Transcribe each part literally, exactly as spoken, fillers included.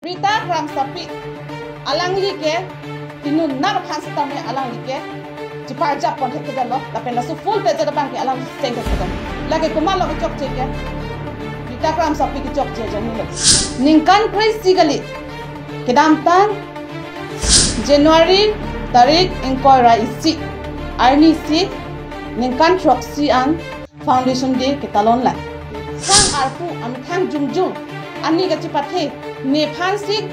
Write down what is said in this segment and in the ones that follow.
Rita Kramsapi, alangli ke, inut nar aphan sitame alangli ke, chipar jap pon thek kedam lo, lapen laso full page abang ke alangli seng thek kedam. Lake komat lo kechokche ke, Rita Kramsapi kechokche jong lo. Ningkan kre-isi kali, kedamtang January tarik ingkoi ra isi, arnisi, ningkan throksi an, Foundation Day ketalon lang. Thang arpu, amethang jongjong, ani kachepathe, nephan si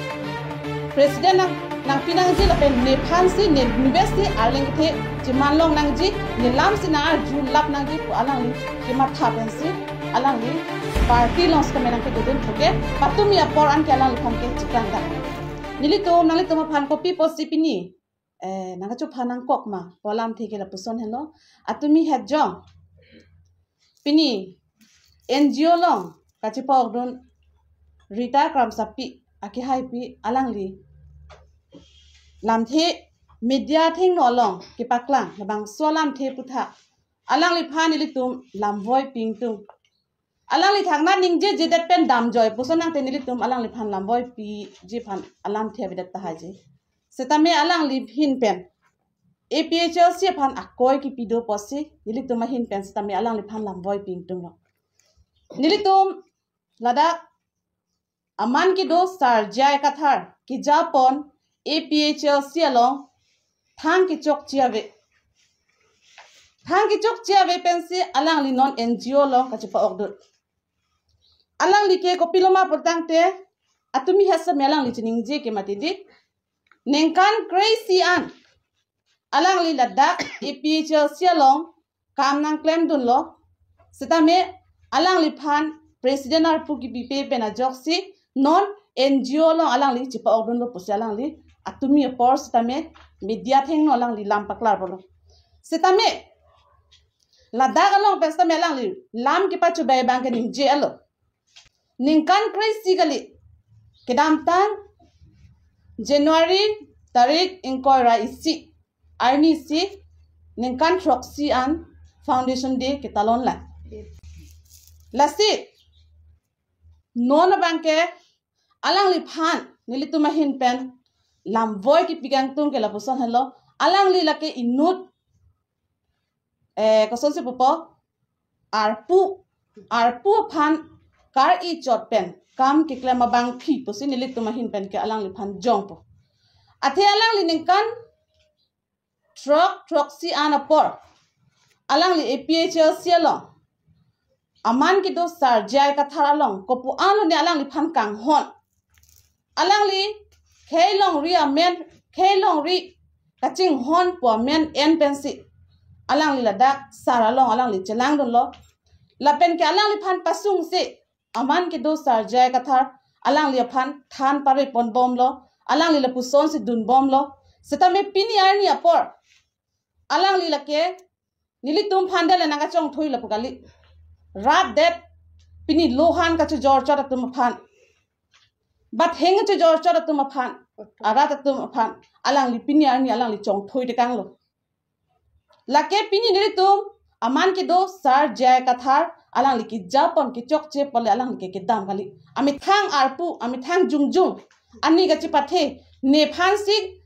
President nang, nangpi nangji lapen nephan si, ne nubesi arleng kethe cheman long nangji, ne lam si nang-arjulap nangji pu alangli kematha pensi, alangli party along sitame nangkedodun puke, patumi apor anke alangliphan ke chiklang dak. Nelitum, nanglitum aphan kopi pusi pini, eh, nangkacho aphan nangkok ma, pu alamthe ke lapuson helo. Atumi het jong, pini N G O along kachepa-okdun Rita Kramsapi akehaipi alangli lamthe media athengno along kepaklang, labangso alamthe aphuthak alangliphan nelitum lamvoi pi ingtung. Alangli thangnat ningjejedet pen damjoi puson nangte nelitum alangliphan lamvoi piji aphan alamthe avedet tahai je. Sitame alangli ahin pen A P H L C aphan akoi kipi do pusi, nelitum ahin pen sitame alangliphan lamvoi pi ingtung lo. Nelitum ladak aman kedo Sir J I Kathar kejapon A P H L C along thang kechokche ave. Thang kechokche ave pensi alangli non N G O along kachepa-okdun. Alangli ke kopilo ma pulotangte, atumi het sitame alangli chiningje ke mati di. Ningkan kre-isi an alangli ladak A P H L C along kam nangklemdunlo. Sitame alangliphan President arpu kipipe pen ajoksi non N G O along alangli chepa-okdunlo pusi alangli atumi apor sitame media athengno alangli lam paklar polo. Sitame ladak along pen sitame alangli lam kepachobai abang ke ningje alo. Ningkan kre-isi kali, kedamtang January tarik ingkoi ra isi, arnisi, ningkan throksi an Foundation Day ketalon lang. Lasi non abang ke alangliphan nelitum ahin pen lamvoi kipi ingtung ke lapuson helo. Alangli lake inut, eh, kosonsi pupo, arpu, arpu aphan kar-i chot pen kam keklem abangpi pusi nelitum ahin pen ke alangliphan jongpo. Athe alangli ningkan throk throksi an apor alangli A P H L C along aman kedo Sir J I Kathar along kopu-an lone alangliphan kanghon. Alangli khei longri amen, khei longri kachinghon pu amen en pensi alangli ladak sar along alangli chelangdunlo. Lapen ke alangliphan pasungsi aman kedo Sir J I Kathar alangli aphan than pare ponbomlo, alangli lapusonsi dunbomlo. Sitame pini arni apor alangli lake nelitum aphan dele nangkachongthui lapu kali. Rat det pini lohan kachojor chot atum aphan, batheng kachojor chot atum aphan, arat atum aphan alangli pini arni alangli chongthui tekanglo. Lake pini nelitum aman kedo Sir J I Kathar alangli kejapon kechokche pole alangli ke kedam kali. Amethang arpu, amethang jongjong, ani kachepathe, nephan si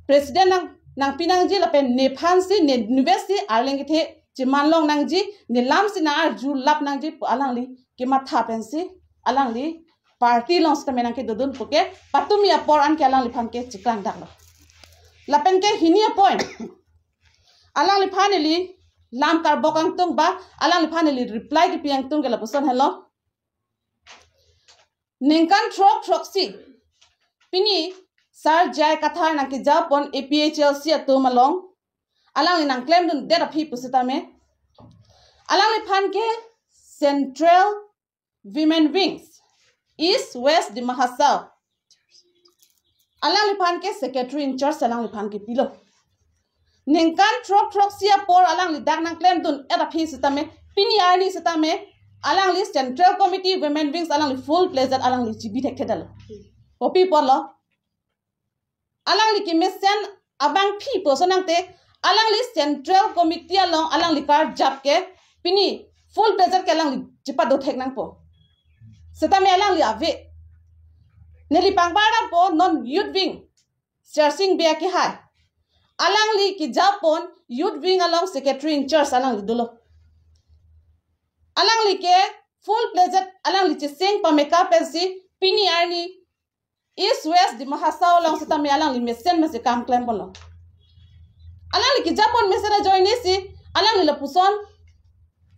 President nang, nangpi nangji lapen nephan si, ne nubesi arleng kethe cheman long nangji, ne lam si nang-arjulap nangji pu alangli kematha pensi alangli party along sitame nangkedodun puke, patumi apor anke alangliphan ke chiklang daklo. Lapen ke hini apoint, alangliphan neli lam karbok ingtung ba alangliphan neli reply kipi ingtung ke lapuson helo. Ningkan throk throksi pini Sir J I Kathar nangkejapon A P H L C atum along alangli nangklemdundet aphi pusitame alangliphan ke Central Women Wings, East West Dima Hasao, alangliphan ke secretary in charge alangliphan kepilo. Ningkan throk throksi apor alangli dak nangklemdundet aphi sitame, pini arni sitame alangli Central Committee Women Wings alangli full-fledged alangli chibi thekthedetlo. Kopi apotlo? Alangli kemesen abangpi puson nangte, alangli Central Committee along alangli karjap ke pini full-fledged ke alangli chepado thek nangpo. Sitame alangli ave. Neli pangbar dampo non youth wing Sersing Bey akehai. Alangli kejapon youth wing along secretary in charge alangli dolo. Alangli ke full-fledged alangli cheseng pameka pensi pini arni East West Dima Hasao along setame alangli mesen mesen kam klemponlo. Alangli kejapon mesen ajoine si alangli lapuson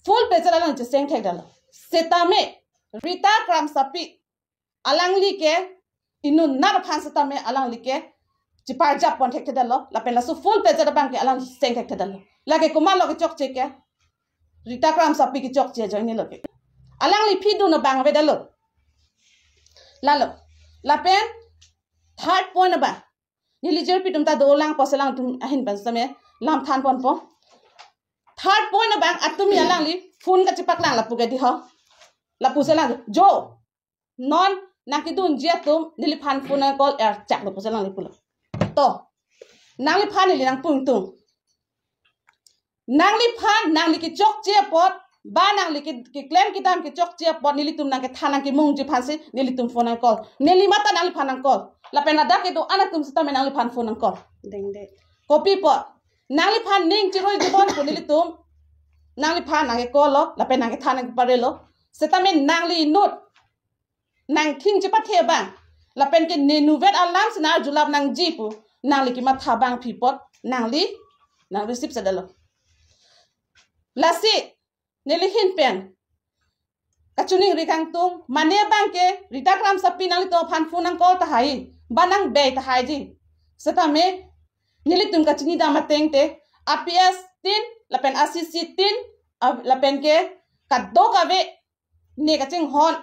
full-fledged alangli cheseng thekdetlo. Setame Rita Kramsapi alangli ke inut nar aphan setame alangli ke cheparjappon thekthedetlo, lapen laso full-fledged abang ke alangli seng thekthedetlo. Lake komatlo kechokche ke? Rita Kramsapi kechokche ajoinelo ke. Alangli phi dun abang avedetlo. Lalo. Lapen third point abang, neli jirpi atum ta dolang pusi alangtum ahin pen setame lam thanponpo. Third point abang, atumi alangli phone kachepaklang lapu ke dei ho. Lapusi alang, jo, non nangkedunji atum neliphan phone nang-call er chaklo pusi alangli pulo. To, nangliphan neli nangpu ingtung. Nangliphan, nangli kechokche apot, ba nangli ke, keklem kedam kechokche apot, nelitum nangkethan nangkemungji aphansi nelitum phone nang-call. Neli matha nangliphan nang-call. Lapen ladak kedo-an atum setame nangliphan phone nang-call. Dengde. Kopi apot? Nangliphan ning chiroi jibon pu nelitum nangliphan nangke-call-lo, lapen nangkethan nangkeparelo. Setame nangli inut nangthin chepathe abang, lapen ke nenuvet alam si nang-arjulap nangji pu nangli kematha abang phi apot nangli nang-receive sedetlo. Lasi neli ahin pen kachiningri kangtung, mane abang ke Rita Kramsapi nanglitum aphan phone nang-call tahai, ba nang-bei tahaiji. Setame nelitum kachinidam ateng te, a-P S tin, lapen a-C C tin, a-, lapen ke kadokave ne kachinghon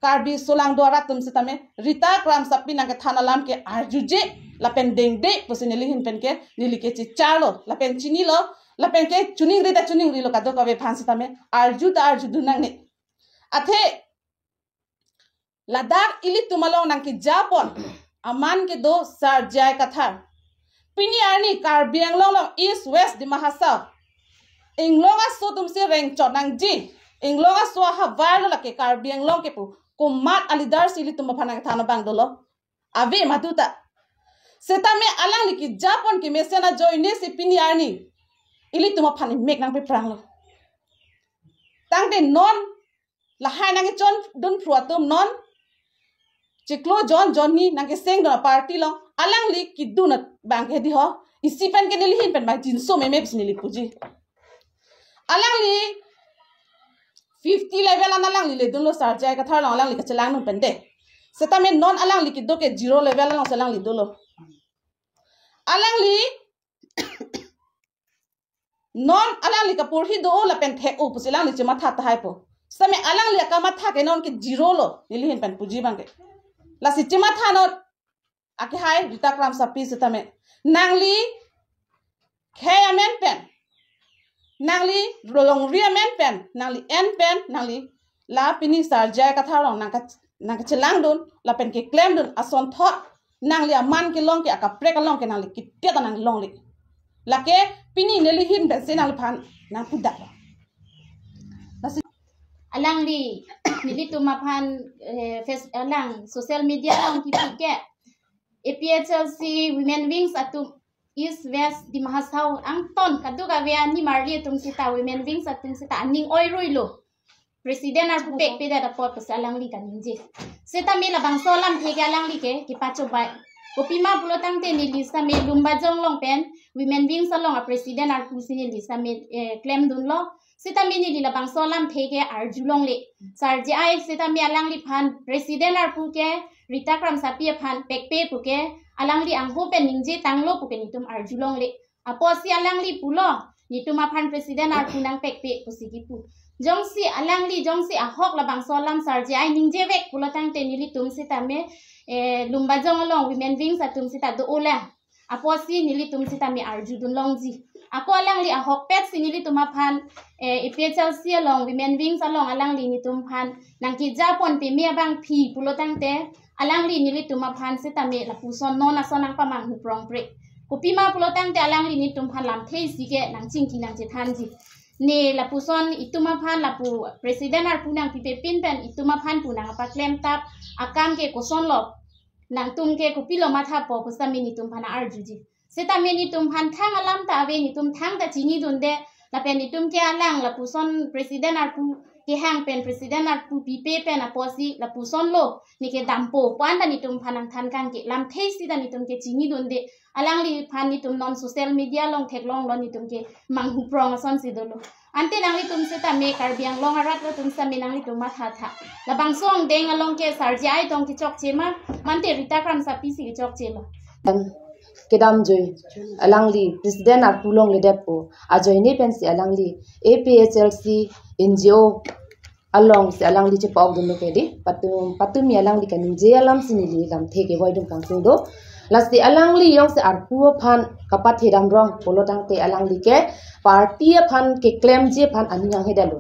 Karbi aso alang do arat atum setame Rita Kramsapi nangkethan alam ke arjuje lapen dengde pusi neli ahin pen ke neli ke checharlo, lapen chinilo, lapen ke chiningri ta chiningrilo, kadokave aphan setame arju ta arjudun nangne. Athe ladak ilitum along nangkejapon aman kedo Sar J I Kathar. Pini arni Karbi Anglong along East West Dima Hasao inglong aso atumsi rengchot nangji. Inglong aso ahavarlo lake Karbi Anglong ke pu komat a-leader si ilitum aphan nangthan abang dolo? Ave madu ta. Setame alangli kejapon kemesen ajoine si pini arni ilitum aphan imek nangpepranglo. Tangte non lahai nangkechondun phru atum non chiklo jon jonni nangkesengdun a-party along alangli kedun abang ke dei ho. Isi pen ke neli ahin pen ba jinso meme pusi neli puji. Alangli fifty level an alangli ledunlo Sar J I Kathar along alangli kachelangdun pen dei. Setame non alangli kedo ke zero level alongsi alangli dolo. Alangli non alangli kaporhi do lapen thek-o pusi alangli chematha tahaipo. Setame alangli akamatha ke non ke zero lo, neli ahin pen puji abang ke. Lasi chematha non akehai Rita Kramsapi setame. Nangli khei amen pen, nangli longri amen pen, nangli en pen, nangli la pini Sar J I Kathar along nangka, nangkachelangdun, lapen keklemdun asonthot nangli aman kelong ke, akaprek along ke nangli kitia ta nanglongle. Lake pini neli ahin pensi nangliphan nangpudak. Alangli nelitum aphan, eh, face, alang social media along kipu ke A P H L C Women Wings atum East West Dima Hasao angton kadokave animarli atum seta Women Wings atum seta aning oiruilo. President arpu pekpedet apot pusi alangli kaningje. Setame labangso alamthe ke alangli ke kepachobei. Kopima pulo tangte neli setame Lumbajong along pen Women Wings along a-president arpu si neli setame, eh, klemdunlo. Setame neli labangso alamthe ke arjulongle. Sar J I setame alangliphan president arpu ke Rita Kramsapi aphan pekpe pu ke alangli angho pen ningje tanglo pu ke netum arjulongle. Apotsi alangli pulo, netum aphan president arpu nangpekpe pusi kipu. Jongsi alangli, jongsi ahok labangso alam Sar J I ningjevek pulo tangte nelitum setame, eh, Lumbajong along Women Wings atum seta do-olang. Apotsi nelitum setame arjudun longji. Ako alangli ahokpet si nelitum aphan, eh, A P H L C along, Women Wings along alangli netum aphan nangkejapon peme abang phi pulo tangte, alangli nelitum aphan setame lapuson non ason nangpamanghu prongpre. Kopima pulo tangte alangli netum aphan lamthe isi ke nangchingki nangchethanji. Ne lapuson itum aphan lapu president arpu nangpipe pin pen itum aphan pu nangpaklem tap akam ke kosonlo, nangtum ke kopilo mathapo pu sami netum aphan arjuji. Sitame netum aphan thang alam ta ave, netum thangta chinidunde, lapen netum ke alang lapuson president arpu kehang pen president arpu pipe pen apotsi lapusonlo neke dampo pu anta netum aphan nangthan kangke lamthe sita netum ke chinidunde. Alangliphan netum non social media along theklonglo, netum ke manghuprong asonsi dolo. Ante nanglitum sitame Karbi Anglong arat atum sami nanglitum mathatha. Labangso angdeng along ke Sar J I Tong kechokche ma, mante Rita Kramsapi si kechokchelo. Kedamjui alangli president arpu longledetpo ajoine pensi alangli A P H L C N G O alongsi alangli chepa-okdunlo ke di. Patum, patumi alangli kaningje alamsi neli lamthe kevoidun kangtung do. Lasi alangli jongsi arpu aphan kapathe damrong pulo tangte alangli ke party aphan keklemji aphan aning anghedetlo.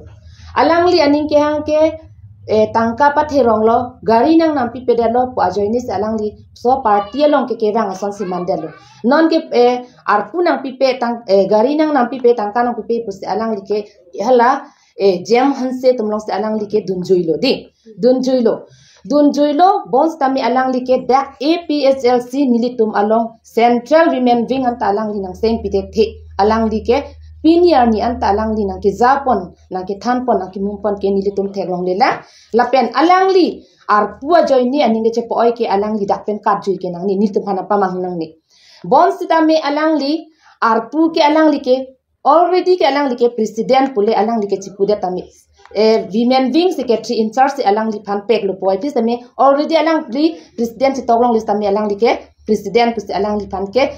Alangli aning kehang ke, eh, tangka patheronglo, gari nangnampipe detlo pu ajoine si alangli so party along ke kevang asonsi mandetlo. Non ke, eh, arpu nangpipe tang, eh, gari nangnampipe, tangka nangpipe pusi alangli ke hala, eh, Jem Hanse atum alongsi alangli ke dunjuilo di. Dunjuilo. Dunjuilo, bonsitame alangli ke dak A P H L C nelitum along Central Women Wing anta alangli nangseng pitethe. Alangli ke pini arni anta alangli nangkejapon, nangkethanpon, nangkemumpon ke nelitum theklonglelang. Lapen alangli arpu ajoine aning kechepa-oi ke alangli dak pen katjui ke nangne, nelitum aphan pamang nangne. Bonsitame alangli arpu ke alangli ke already ke alangli ke president pule alangli ke chipudet tame, eh, Women Wing secretary in charge si alangliphan peklo poi. Pi sitame already alangli president si toklongle sitame alangli ke president pusi alangliphan ke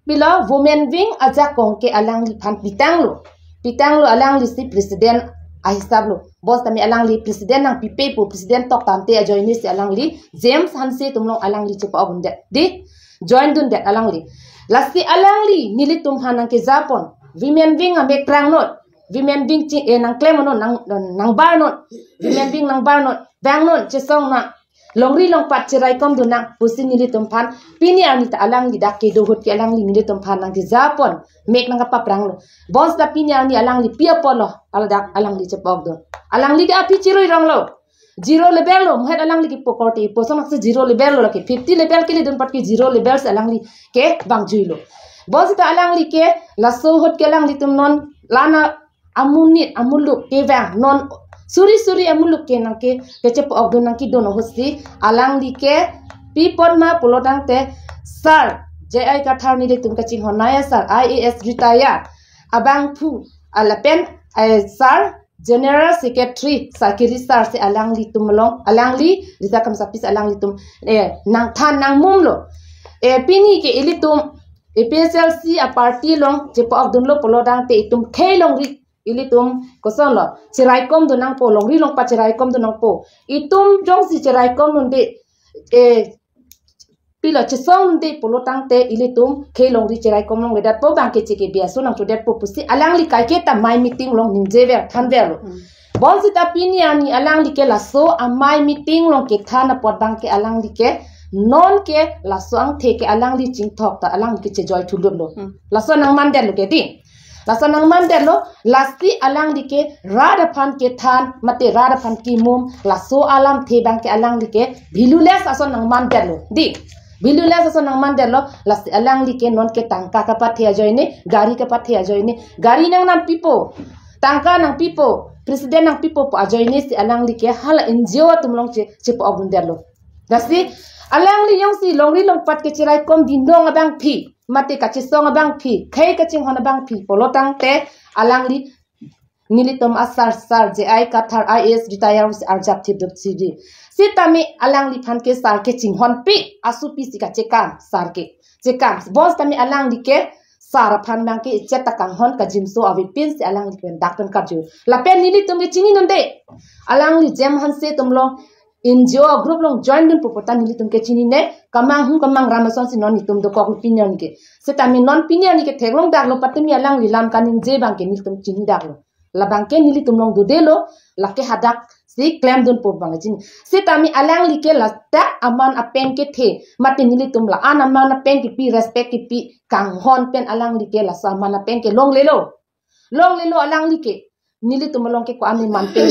pilo Women Wing ajakong ke alangliphan pitanglo. Pitanglo, alangli si president ahisaplo. Bonsitame alangli president nangpipe pu president tok tangte ajoine si alangli Jem Hanse atum along alangli chepa-okdundet di. Join dundet alangli. Lasi alangli nelitum aphan nangkejapon. Women Wing amek prangnon. Women Wing chi, eh, nangklemnon, nang, nangbarnon. Women Wing nangbarnon. Vangnon, chesong nang. Longri longpat cheraikomdun nang pusi nelitum aphan pini arni ta alangli dak kedo ahut ke alangli nelitum aphan nangkejapon. Mek nangkapapranglo. Bonsita pini arni alangli pi apotlo, ladak alangli chepa-okdun. Alangli ke aphi chiruironglo. Zero level lo, muhet alangli kepo korte ipo, sonakse zero level lo lake. Fifty level keledun apot ke zero level si alangli ke vangjuilo. Bonsita alangli ke laso ahut ke alanglitum non la-an amonit amuluk kevang, non suri suri amuluk ke nangke, kechepa-okdun nangkedun ahutsi alangli ke pi apot ma pulo tangte Sar J I Kathar nelitum kachinghon naya sar, I A S retire abangphu, lapen, eh, Sar General Secretary Sar Kiri Sar si alanglitum along, alangli Rita Kramsapi si alanglitum, eh, nangthan nangmumlo. Eh, pini ke ilitum A P H L C aparty along chepa-okdunlo pulo tangte itum khei longri, ilitum kosonlo, cheraikomdun nangpo, longri longpat cheraikomdun nangpo. Itum jongsi cheraikomdunde, eh, pilo chesongdunde pulo tangte ilitum khei longri cheraikom longledetpo, bang ke cheke biaso nangchodetpo pusi alangli kaike ta amei meeting along ningjever thanverlo. Hmm. Bonsita pini arni alangli ke laso amei meeting along kethan apot bang ke alangli ke non ke laso angthe ke alangli chingthok ta alangli ke chejoi thulutlo. Hmm. Laso nangmandetlo ke di. Laso nangmandetlo, lasi alangli ke rat aphan kethan, mate rat aphan kemum, laso alamthe bang ke alangli ke valueless ason nangmandetlo. Di, valueless ason nangmandetlo, lasi alangli ke non ke tangka kapathe ajoine, gari kapathe ajoine, gari nangnampipo, tangka nangpipo, president nangpipo pu ajoine si alangli ke hala N G O atum along che, chepa-okdundetlo. Lasi alangli jongsi longri longpat ke cheraikom dindong abangpi, mate kachesong abangpi, khei kachinghon abangpi pulo tangte alangli nelitum asar Sar J I Kathar I A S retire si arjap thipduk sidi. Sitame alangliphan ke sar ke chinghonpi, asopi si kachekam, sar ke chekam. Bonsitame alangli ke sar aphan bang ke ichet ta kanghon, kajimso avepin si alangli pen dak pen karju. Lapen nelitum ke chininonde. Alangli Jem Hanse atum along N G O group along join dunpo pu ta nelitum ke chinine, kamang hu kamang ram asonsi non netum dokok pini arni ke. Sitame non pini arni ke theklongdaklo, patumi alangli lam kaningje bang ke nelitum chinidaklo. Labang ke nelitum along dodelo, lake hadak si klemdunpo bang chini. Sitame alangli ke ladak aman apeng kethe, mate nelitum la-an aman apeng kepi, respect kepi kanghon pen alangli ke laso aman apeng ke longlelo. Longlelo alangli ke. Nelitum along ke ko-an ne manpeng.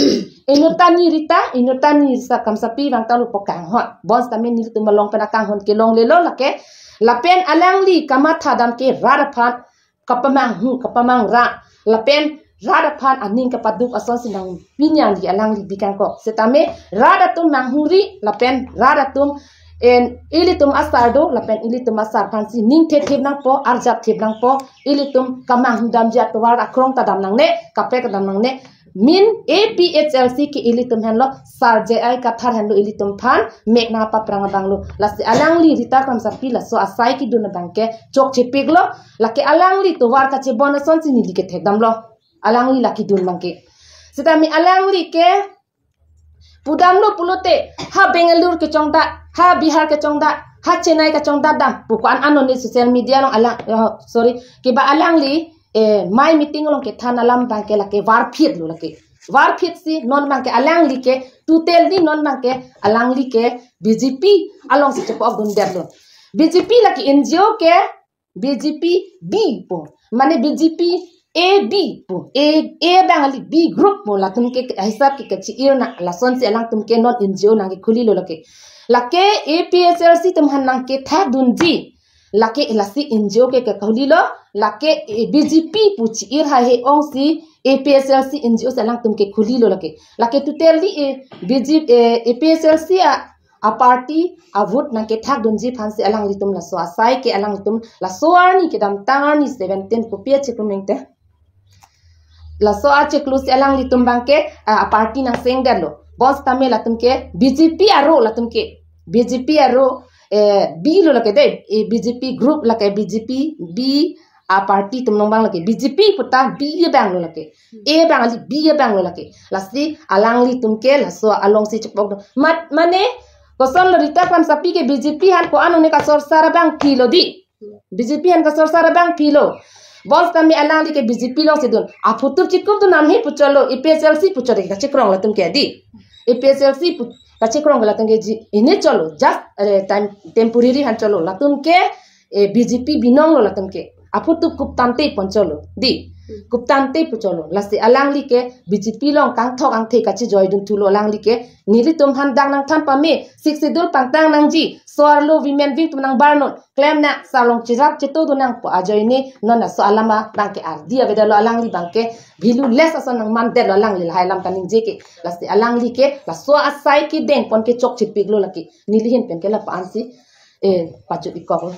Inut ta ni Rita, inut ta ni Rita Kramsapi vang ta lupo kanghon. Bonsitame nelitum along pen akanghon ke longlelo lake. Lapen alangli kamatha dam ke rat aphan kapamanghu, kapamangra. Lapen rat aphan aning kapaduk asonsi nangpinyang di alangli bikangkok. Sitame rat atum manghuri, lapen rat atum en ilitum asar do, lapen ilitum asar aphansi ning thethip nangpo, arjap thip nangpo, ilitum kamanghu damji atovar akrong ta dam nangne, kaprek ta dam nangne. Min A P H L C ke ilitum henlo, Sar J I Kathar henlo ilitum aphan mek nangpaprang abanglo. Lasi alangli Rita Kramsapi laso asai kedun abang ke chokchepiklo, lake alangli tovar kachebon asonsi neli kethek damlo. Alangli la kedun abang ke. Sitame alangli ke pudamlo pulote, ha Bangalore kechongdat, ha Bihar kechongdat, ha Chennai kechongdat dam pu ko-an anoni social media along alang, oh, sorry, keba alangli, eh, mai meeting along kethan alam abang ke lake varphitlo lake. Varphitsi non abang ke alangli ke, totally non abang ke alangli ke B J P alongsi chepokdundetlo. B J P lake N G O ke B J P B pu. Mane B J P A B pu. A, A abang kali, B group pu. Latum ke hisap ke kachi-ir na, lasonsi alangtum ke non N G O nangkekhulilo lake. Lake A P H L C atum aphan nangkethakdunji. Lake lasi N G O ke kekhulilo, lake, eh, B J P pu chi-ir haihe ongsi A P H L C N G O si alangtum kekhulilo lake. Lake totally, eh, B J, eh, A P H L C a, a party, a vote nangkethakdunji aphansi alanglitum laso asai ke alanglitum laso arni kedamtang arni seventeen kopi achiklo mengte. Laso achiklo si alanglitum abang ke, ah, a party nangsengdetlo. Bonsitame latum ke B J P aro latum ke. B J P aro, eh, B lo lake dei, eh, B J P group lake B J P B a party atum along abang lake. B J P pu ta B abanglo lake. A abang kali, B abanglo lake. Lasi alanglitum ke laso alongsi chepokdun. Mat, mane, kosonlo Rita Kramsapi ke B J P aphan ko-an ne kasorsar abang philo di. B J P aphan kasorsar abang philo. Bonsitame alangli ke B J P alongsi dun. Aphutup chikupdun namhe pu cholo, A P H L C pu cholo, kachekroilo latum ke di. A P H L C pu kachekroi latum ke ji, ini cholo, just, eh, time, temporary aphan cholo. Latum ke, eh, B J P binonglo latum ke. Aphutup kuptangte pon cholo di. Kuptangte pu cholo. Lasi alangli ke B J P along kangthok angthe kachijoidun thulo alangli ke. Nelitum aphan dak nangthan pame, Sixth Schedule pangtang nangji, so-arlo women wing atum nangbarnon, klemnang, sarlong cherap chetongdun nangpo ajoine, non laso alam abang ke ardi avedetlo alangli abang ke, valueless ason nangmandetlo alangli lahai alam kaningje ke, lasi alangli ke, laso asai kedeng pon ke chokchepiklo lake, neli ahin pen ke lapu-ansi, eh, pachut-ikkoklo.